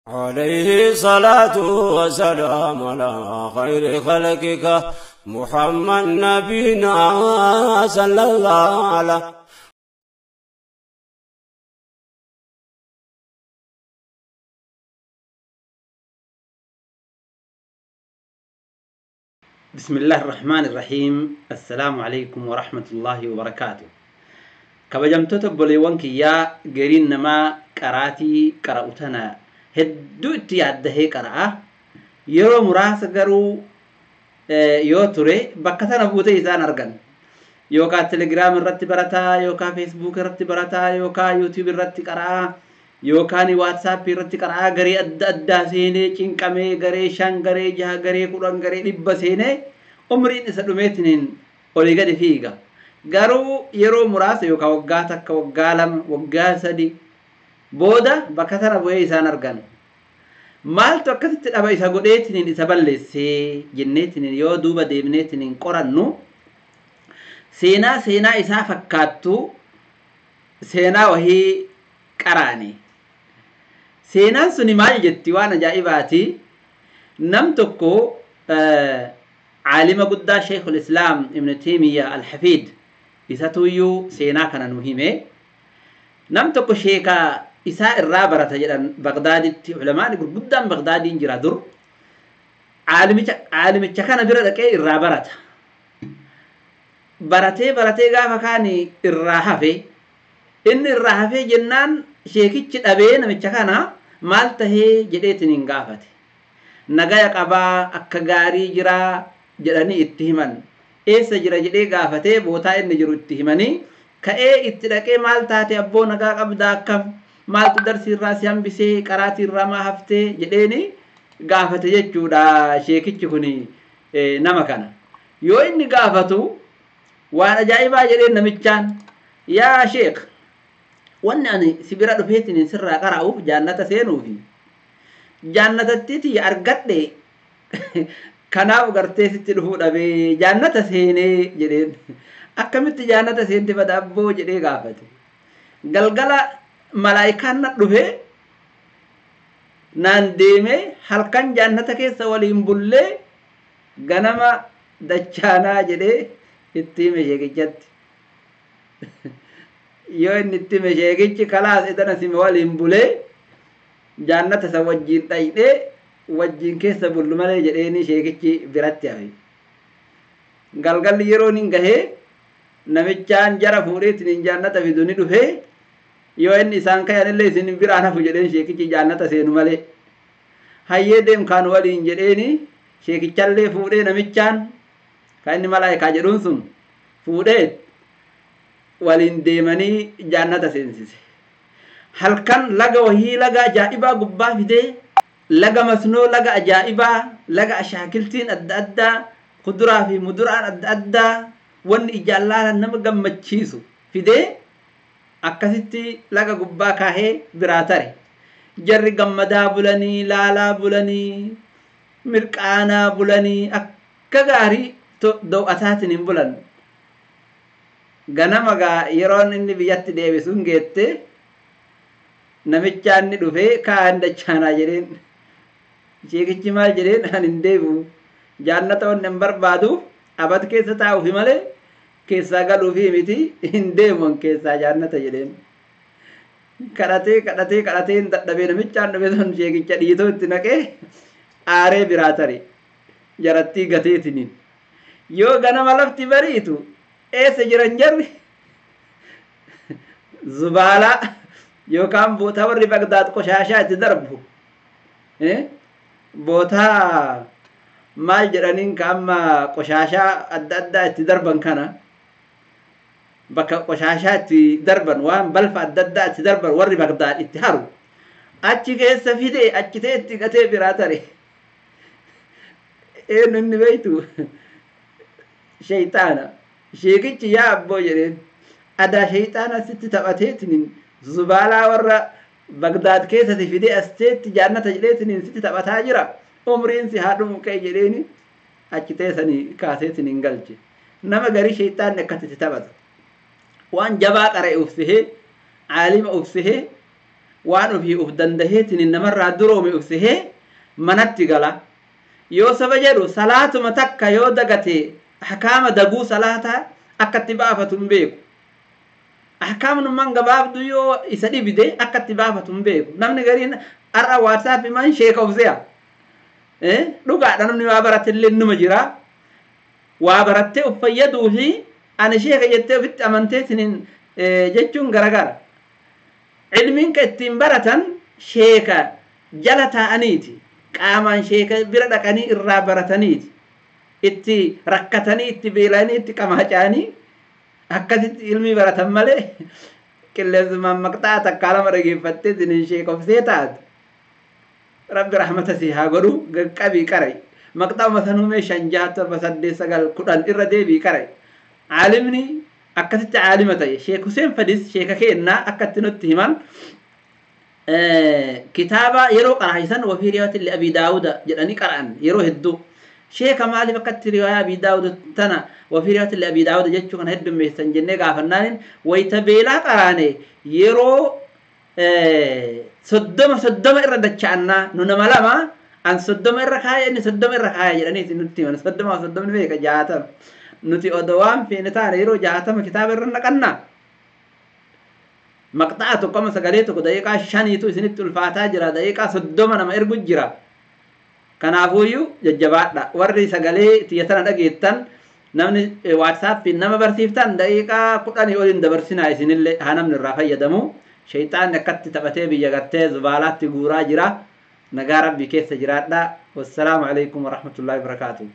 عليه صلاة وسلام على خير خلقك محمد نبينا صلى الله عليه. بسم الله الرحمن الرحيم. السلام عليكم ورحمة الله وبركاته. Kabajamtoota obboleewwan kiyyaa, gariin namaa qaraatii qara'u tana hedduu itti yaaddahee qara'a. Yeroo muraasa garuu yoo ture bakka tana buutee isaan argan. Yookaan Telegiraam irratti barataa, yookaan Facebook irratti barataa, yookaan YouTube irratti qara'a, yookaan WhatsApp irratti qara'a. Garee adda addaa seenee cinqamee garee 5, garee 6, garee 10, garee 100 seenee umriin isa dhumeetiin olii gadi fiiga. Garuu yeroo muraasa yookaan waggaa 1, waggaa 2, waggaa 3 booda bakka tana bu'ee isaan argan. Maaltu akkasitti dhaba isa godheetiin isa balleessee jenneetiin yoo duuba deemneetiin qorannu, seenaa isaa fakkaattu seenaa wahii qaraani. Seenaan suni maal jetti? Waan ajaa'ibaati. Nam tokko caalima guddaa Sheekhul Islaam Ibn Taymiyyah Al-Hafiid isatuyyuu seenaa kana nu hime. Nam tokko sheekaa isaa irraa barata jedhan Bagdaaditti. Ulamaan gurguddaan Bagdaadiin jira dur. Caalimicha kana bira dhaqee irraa barata. Baratee baratee gaafa kaani irraa hafe. Inni irraa hafee jennaan sheekichi dhabee namicha kana maal tahee jedheetiin hin gaafate. Nagaya qabaa, akka gaarii jiraa jedhanii itti himan. Eessa jira jedhee gaafatee bootaa inni jiru itti himanii ka'ee itti dhaqee, maal taate abboo, nagaa qabdaa, akkam, maaltu darsii irraa si hambisee, qaraatii irraa maa haftee jedheeni gaafate jechuudha sheekichi kun nama kana. Yoo inni gaafatu waan ajaa'ibaa jedheen namichaan: "Yaa sheek, wanni ani si bira dhufeetiin sirraa qara'uuf jaannata seenuufi jaannatattiiti argadhe, kanaaf gartee sitti dhufuu dhabee jaannata seenee" jedheen. "Akkamitti jaannata seente bada abboo?" jedhee gaafate. "Galgala malaayikaan na dhufe, naan deeme, halkan jaannata keessa waliin bullee ganama dachaanaa" jedhee itti hime sheekichatti. Yoo inni itti hime sheekichi, "Kalaas, idana sime waliin bulee jaannata isa wajjiin dhayidhee wajjiin keessa bullu malee" jedheeni sheekichi biratti hafe. Galgalli yeroon hin gahee namichaan jara fuudheetiin jaannata fidu ni dhufee, yoo inni isaan kayanillee "Isin biraan hafu" jedheen sheekichi, "jaannata seenu malee." "Hayyee, deem kaan waliin" jedheeni sheekichallee fuudhee, namichaan kan inni malaayikaa jedhuun sun fuudhee waliin deemanii jaannata seensise. Halkan laga wahii, laga ajaa'ibaa gubbaa fidee, laga masnoo, laga ajaa'ibaa, laga ashaakiltiin adda addaa, kuduraa fi muduraan adda addaa, wanni ijaan laalan nama gammachiisu fidee akkasitti laga gubbaa kaahee biraa tare. Jarri gammadaa bulanii, laalaa bulanii, mirqaanaa bulanii, akka gaarii doo'ataatiin hin bulan. Ganama gaa yeroon inni biyyatti deebisuun geette namichaan ni dhufee, "Kaan dachaanaa" jedheen. Sheekichi maal jedheen? "Ani hin deebi'u. Jaannata wanni hin barbaaduuf abad keessa taa'uufi malee keessaa galuufi miti, hin deemu keessaa jaannata" jedheen. Kadhatee kadhatee kadhatee hin dadhabee, namichaan dhufe sun sheekicha dhiitoo itti naqee aaree biraa tare jarattii gateetiniin. Yoo ganama lafti bariitu eessa jiran jarri? Zubaalaa yookaan bootaa warri Bagdaad qoshaashaa itti darbu. Bootaa maal jedhaniin ka amma qoshaashaa adda addaa itti darban kana, bakka qoshaashaa itti darban, waan balfa adda addaa itti darban, warri Bagdaad itti haru achi keessa fidee achi ta'e itti gatee biraa tare. Eenyu inni beeytu? Shayxaana. Sheekichi, "Yaa abboo" jedheen, "adaa shayxaana sitti taphateetiin zubaalaa warra Bagdaad keessatti fidee as teetti jaannata jedheetiin sitti taphataa jira, umriin si haa dhumu, ka'e" jedheeni achi teessanii kaaseetiin hin galche. Nama garii shayxaanni akkasitti taphata. Waan jabaa qara'e ufsihee, caalima ufsihee, Waan ofii uf dandaheetiin namarraa duroome ufsihee manatti gala. Yoo saba jedhu salaatuma takka yoo dagate ahkaama daguu salaataa akkatti baafatu hin beeku. Ahkaamnummaan gabaabduu yoo isa dhibide akkatti baafatu hin beeku. Namni gariin har'a waatsaappii man sheeka ufse'a. Dhugaadha, namni waa barate illee numa jira. Waa barattee of fayyaduu fi ani sheeka jettee ofitti amantee sinin jechuun garagara. Ilmiin ka ittiin baratan sheeka jala taa'aniiti. Qaamaan sheeka bira dhaqanii irraa barataniiti. Itti rakkatanii, itti beelanii, itti qamaaca'anii akkasitti ilmii baratan malee qilleensumaan maqxaa takkaa lama dhageeffattee sinin sheekofsee taate. Rabbi rahmata si haa godhu, qaqqabii qarai. Maqxauma sanuu mee 5, 6, 7, 8, 9, 10 irra deebii qarai. Caalimni akkasitti caalima ta'e. Sheek Huseen Fadis sheeka keennaa akkatti nutti himan, kitaaba yeroo qaraahisan wafii riwaayatin li Abii Daawuda jedhanii qara'an yeroo hedduu. Sheeka, maaliif akkatti riwaayaa Abii Daawuda tana wafii riwaayatin li Abii Daawuda jechuu kana heddummeessan jennee gaafannaanin, wayita beelaa qaraane yeroo 30 30 irra dacha'annaa, nu nama lama, an 30 irra kaaya, inni 30 irra kaaya jedhanii nutti himan. 30 30 beeka 60. Nuti odoo waan feene taane yeroo 60 kitaaba irra naqannaa. Maqxa'a tokko amma sagalee tokko daqiiqaa 5tu isinitti ulfaataa jira, daqiiqaa 30 nama ergu jira. Kanaafuyyuu jajjabaadha. Warri sagalee tiyya tana dhageettan, namni waatsaappiin nama barsiiftan, daqiiqaa 10 oliin dabarsinaa. Isinillee haa namni irraa fayyadamu. Shayxaanni akkatti taphatee biyya gartee zubaalaatti guuraa jira. Nagaa rabbii keessa jiraadha. Wassalaamu alaikum warahmatullaahi wabarakaatuh.